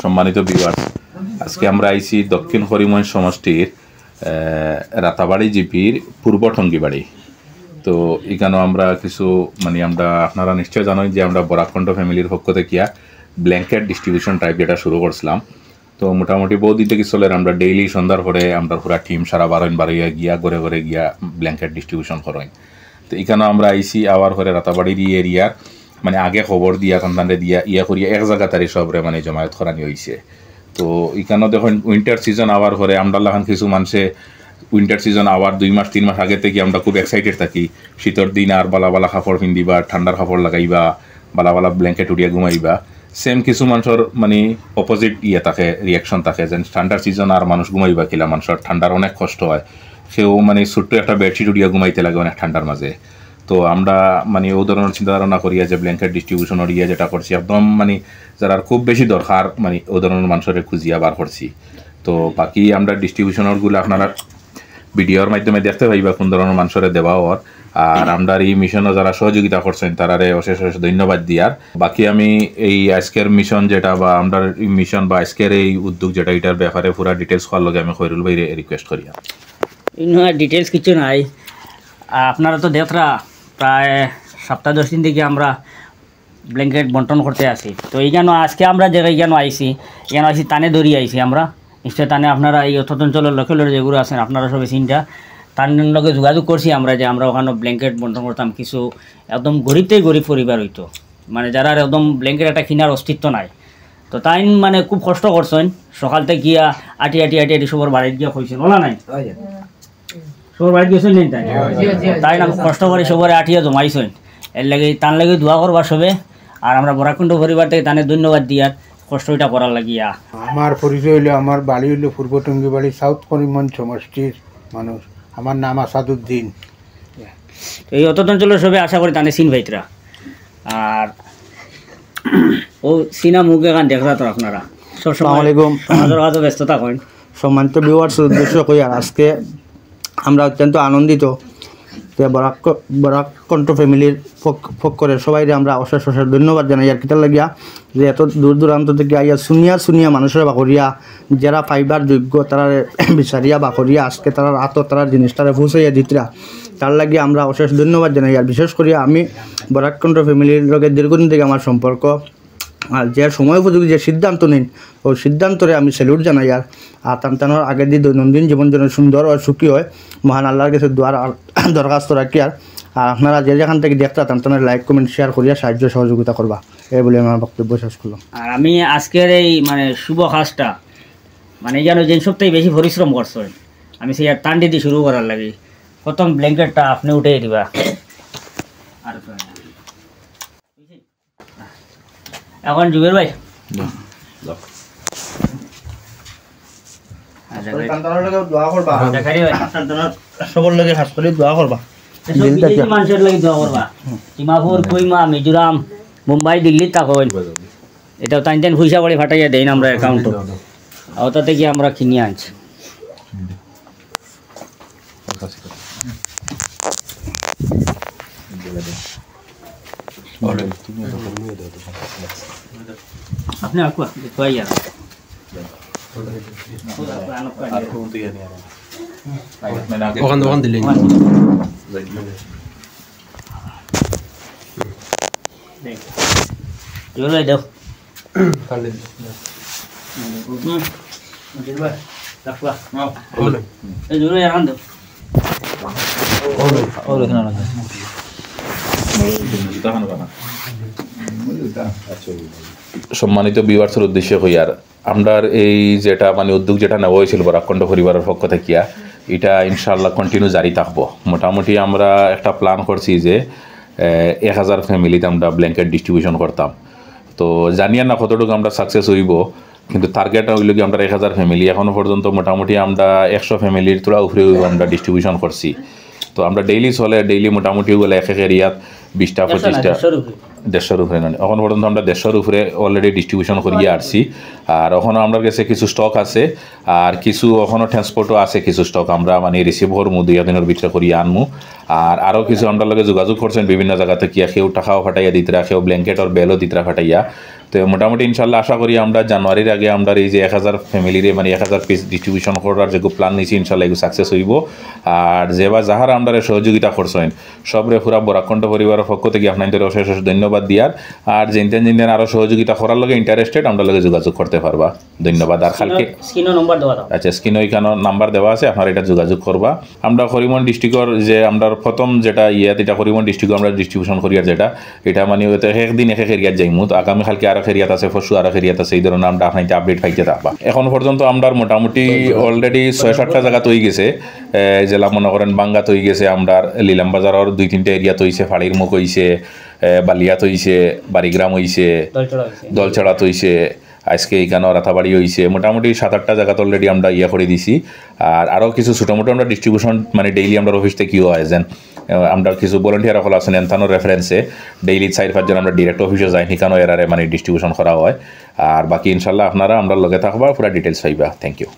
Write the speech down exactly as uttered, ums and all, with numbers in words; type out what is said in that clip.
সম্মানিত ভিউয়ার্স, আজকে আমরা আইছি দক্ষিণ করিমগঞ্জ সমষ্টির আহ, রাতাবাড়ি জিপির পূর্ব টঙ্গিবাড়ি। তো এখানেও আমরা কিছু, মানে, আমরা, আপনারা নিশ্চয় জানেন যে আমরা বরাকণ্ঠ ফ্যামিলির পক্ষ থেকে ব্ল্যাঙ্কেট ডিস্ট্রিবিউশন ড্রাইভ যেটা শুরু করছিলাম। তো মোটামুটি বহু দিন থেকে চলের, আমরা ডেইলি সন্ধ্যার পরে আমরা পুরা টিম সারা বারইন বারইয়া গিয়া ঘরে ঘরে গিয়া ব্ল্যাঙ্কেট ডিস্ট্রিবিউশন করইন। তো এখানেও আমরা আইছি, আওয়ার পরে রাতাবাড়ির এই এরিয়ার, মানে, আগে খবর দিয়া, তান তানরে দিয়া, ইয়া করিয়া এক জায়গা তারি সবরে, মানে, জমায়েত করানি হইছে। তো এখানেও দেখইন, উইন্টার সিজন আওয়ার পরে আমরা লাখান কিছু মানুষে উইন্টার সিজন আওয়ার দুই মাস তিন মাস আগে থেকে আমরা খুব এক্সাইটেড থাকি। শীতর দিন আর বালা বালা কাপড় পিন্দিবা, ঠান্ডার কাপড় লাগাইবা, বালা বালা ব্ল্যাঙ্কেট উড়িয়া ঘুমাইবা। সেম কিছু মানুষের, মানে, অপোজিট ইয়ে থাকে, রিয়াকশন থাকে, যেন ঠান্ডার সিজন আর মানুষ ঘুমাইবা কিলা, মানুষের ঠান্ডার অনেক কষ্ট হয়। কেউ, মানে, ছোট্ট একটা বেডশিট উড়িয়া ঘুমাইতে লাগে অনেক ঠান্ডার মাঝে। তো আমরা, মানে, ও ধরনের চিন্তা ধারণা করিয়া যে ব্ল্যাঙ্কেট ডিস্ট্রিবিউশন ইয়ে যেটা করছি, একদম, মানে, যারার খুব বেশি দরকার, মানে, ও ধরনের মানুষরে খুঁজিয়া বার করছি। তো বাকি আমরা ডিস্ট্রিবিউশনর গুলো আপনারা ভিডিওর মাধ্যমে দেখতে পাইবা কোন ধরনের মানুষরে দেওয়া অর। আর আমরার এই মিশনও যারা সহযোগিতা করছেন, তারারে অশেষ অশেষ ধন্যবাদ দিয়ার। বাকি আমি এই আজকের মিশন যেটা, বা আমরার এই মিশন বা আজকের এই উদ্যোগ যেটা, এটার ব্যাপারে পুরা ডিটেলস কওয়ার লগে আমি খয়রুল ভাইরে রিকোয়েস্ট করিয়ার। ইনো আর ডিটেলস কিছু নাই। আপনারা তো দেখরা, প্রায় সপ্তাহ দশ দিন থেকে আমরা ব্ল্যাঙ্কেট বন্টন করতে আছি। তো এইখানো আজকে আমরা যে এইখানো আইছি, এখানো আইছি তানে ধরি আইছি আমরা। নিশ্চয় তানে আপনারা এই অত্র অঞ্চলের লোকাল যেগুলো আছেন, আপনারা সবে চিনরা, তান লগে যোগাযোগ করছি আমরা যে আমরা ওখানে ব্ল্যাঙ্কেট বন্টন করতাম। কিছু একদম গরিব থেকে গরিব পরিবার হইতো, মানে, যারা একদম ব্ল্যাঙ্কেট একটা কিনার অস্তিত্ব নাই। তো তাইন, মানে, খুব কষ্ট করছেন, সকাল থেকে গিয়া আটি আটি আটি আটি সবর বাড়িত গিয়া কইছেন, ওলা নাই? সবর বাড়িত গেছেন নি তাই? জি, জি, জি। তাই না, কষ্ট করে সবরে আটিয়া জমাইছেন। এর লাগি, তান লাগি দোয়া করবা সবে। আর আমরা বরাকণ্ঠ পরিবার থেকে তানে ধন্যবাদ দিয়ার, কষ্ট এটা করার লাগিয়া। আমার পরিচয় হইলো, আমার বাড়ি হইলো পূর্ব টঙ্গিবাড়ি, সাউথ করিমগঞ্জ সমষ্টির মানুষ। আমার নাম আসাদুদ্দিন। এই অত্র অঞ্চলের সবে আশা করি তানে চিন পাইতরা। আর ও চিনা মুখ এখান দেখরা তো আপনারা। সবসময় আসসালামু আলাইকুম। সমাজের কাজে ব্যস্ত থাকেন। সম্মানিত ভিউয়ার্স উদ্দেশ্য কই আর আজকে আমরা অত্যন্ত আনন্দিত যে বরাক, বরাক কণ্ঠ ফ্যামিলির পক্ষ, পক্ষ করে সবাইরে আমরা অশেষ অশেষ ধন্যবাদ জানাই। আর কিতার লাগিয়া যে এত দূর দূরান্ত থেকে আইয়া শুনিয়া শুনিয়া মানুষের বাকরিয়া যারা পাইবার যোগ্য তারা বিচারিয়া বাকরিয়া আজকে তারার আতো তারার জিনিসটারে পৌঁছাইয়া দিতরা, তার লাগি আমরা অশেষ ধন্যবাদ জানাই। আর বিশেষ করি আমি বরাক কণ্ঠ ফ্যামিলির লগে দীর্ঘদিন থেকে আমার সম্পর্ক, আর যে সময় উপযোগী যে সিদ্ধান্ত নিন, ওই সিদ্ধান্তরে আমি স্যালুট জানাই। আর আর তান তানোর আগেদি দৈনন্দিন জীবন যেন সুন্দর হয়, সুখী হয়, মহান আল্লাহর কাছে দোয়ার আর দরখাস্ত রাখি। আর আর আপনারা যে যেখান থেকে দেখতা তান তানোর লাইক কমেন্ট শেয়ার করিয়া সাহায্য সহযোগিতা করবা, এই বলে আমার বক্তব্য শেষ করলাম। আর আমি আজকের এই, মানে, শুভ কাজটা, মানে, যেন যে সবথেকে বেশি পরিশ্রম করছেন, আমি সেই তান্ডি দিয়ে শুরু করার লাগি। প্রথম ব্ল্যাঙ্কেটটা আপনি উঠে দিবা। আর এখন জুবের ভাই। আচ্ছা, ভাই। সন্তানর লগে দোয়া করবা। দেখা রে ভাই। সন্তানর সবর লগে খাস করে দোয়া করবা। এসব বিদেশি মানুষের লাগি দোয়া করবা। ডিমাপুর, কইমা, মিজোরাম, মুম্বাই, দিল্লি থাকইন। এটা তাইন তাইন পয়সা করে ফাটাইয়া দেইন আমরা অ্যাকাউন্টে। ওটা থেকে আমরা কিনে আনছি। আপনি আকুয়া, দেখো ইয়ার। ওখান, ওখান দিলেন। দেখ। জোরে দাও। হুম। এই জোরে এখন দাও। সম্মানিত ভিউয়ার্সের উদ্দেশ্যে কইয়ার, আমরার এই যেটা, মানে, উদ্যোগ যেটা নেওয়া হয়েছিল বরাকণ্ঠ পরিবারের পক্ষ থাকিয়া, এটা ইনশাআল্লাহ কন্টিনিউ জারি থাকবো। মোটামুটি আমরা একটা প্ল্যান করছি যে, এ, এক হাজার ফ্যামিলিতে আমরা ব্ল্যাঙ্কেট ডিস্ট্রিবিউশন করতাম। তো জানিয়ার না কতটুকু আমরা সাকসেস হইব, কিন্তু টার্গেট হইল কি আমরা এক হাজার ফ্যামিলি, এখনো পর্যন্ত মোটামুটি আমরা একশো ফ্যামিলির থোড়া উপরে হইব আমরা ডিস্ট্রিবিউশন করছি। তো আমরা ডেইলি চলে, ডেইলি মোটামুটি হইলে এক এক এরিয়াত বিশটা, একশো না, পঁচিশটা, দেড়শোর উপরে। দেড়শোর উপরে নয়। এখন পর্যন্ত আমরা দেড়শোর উপরে অলরেডি ডিস্ট্রিবিউশন করিয়া আসছি। আর এখনো আমরার কাছে কিছু স্টক আছে, আর কিছু এখনো ট্রান্সপোর্টও আছে কিছু স্টক আমরা, মানে, রিসিভ করমু, দুই একদিনের ভিতরে করিয়া আনমু। আর আরও কিছু আমরার লগে যোগাযোগ করছেন বিভিন্ন জায়গা থেকে, কেউ টাকাও ফাটাইয়া দিতরা, কেউ ব্ল্যাঙ্কেট আর বেলও দিতরা ফাটাইয়া। তো মোটামুটি ইনশাল্লাহ আশা করি আমরা জানুয়ারির আগে আমরা এই যে এক হাজার ফ্যামিলিরে, মানে, এক হাজার পিস ডিস্ট্রিবিউশন করার যে প্ল্যান নিছি, ইনশাল্লাহ এগুলো সাকসেস হইব। আর যে বা যাহারা আমরা সহযোগিতা করছেন, সবরে পুরা বরাকণ্ঠ পরিবারের পক্ষ থেকে আপনাদের অশেষ অশেষ ধন্যবাদ দিয়ার। আর যেনতেন যেনতেন আরও সহযোগিতা করার লগে ইন্টারেস্টেড, আমরা লগে যোগাযোগ করতে পারবা। ধন্যবাদ। আর কালকে স্ক্রিনও নম্বর দেওয়া থাকবো। আচ্ছা, স্ক্রিনও এখানে নাম্বার দেওয়া আছে, আপনারা এটা যোগাযোগ করবা। আমরা করিমগঞ্জ ডিস্ট্রিক্টর যে আমরা প্রথম যেটা ইয়ে, এটা করিমগঞ্জ ডিস্ট্রিক্টে আমরা ডিস্ট্রিবিউশন করি, আর যেটা এটা মানে হয়তো একদিন এক এক এরিয়াত যাইমু, তো আগামী কালকে আরো এরিয়াত আছে, পরশু আরো এরিয়াত আছে, এই ধরনের আমরা আপনাদের আপডেট পাইতে থাকবা। এখন পর্যন্ত আমরা মোটামুটি অলরেডি ছয় সাতটা জায়গাত হয়ে গেছে। এ, জেলা মনে করেন বাঙ্গাত হয়ে গেছে, আমরা লিলামবাজারর দুই তিনটা এরিয়াত হইছে, ফাড়ির মুখ হইছে, এ, বালিয়াত হইছে, বাড়িগ্রাম হইছে, দলছড়া হইছে। দলছড়াত হইছে, আজকে এখানে রাতাবাড়ি হইছে, মোটামুটি সাত আটটা জায়গাত অলরেডি আমরা ইয়ে করে দিছি। আর আরও কিছু ছোটো মোটো আমরা ডিস্ট্রিবিউশন মানে ডেইলি আমরা অফিস থেকে ইয়ে হয় যেন, আহ, আমরা কিছু ভলেন্টিয়ার সকল আছেন এনতানোর রেফারেন্সে ডেইলি চার পাঁচজন আমরা ডিরেক্ট অফিসে যাই, সেখানেও এরারে মানে ডিস্ট্রিবিউশন করা হয়। আর বাকি ইনশাল্লাহ আপনারা আমরা লগে থাকবা, পুরা ডিটেলস পাইবা। Thank you.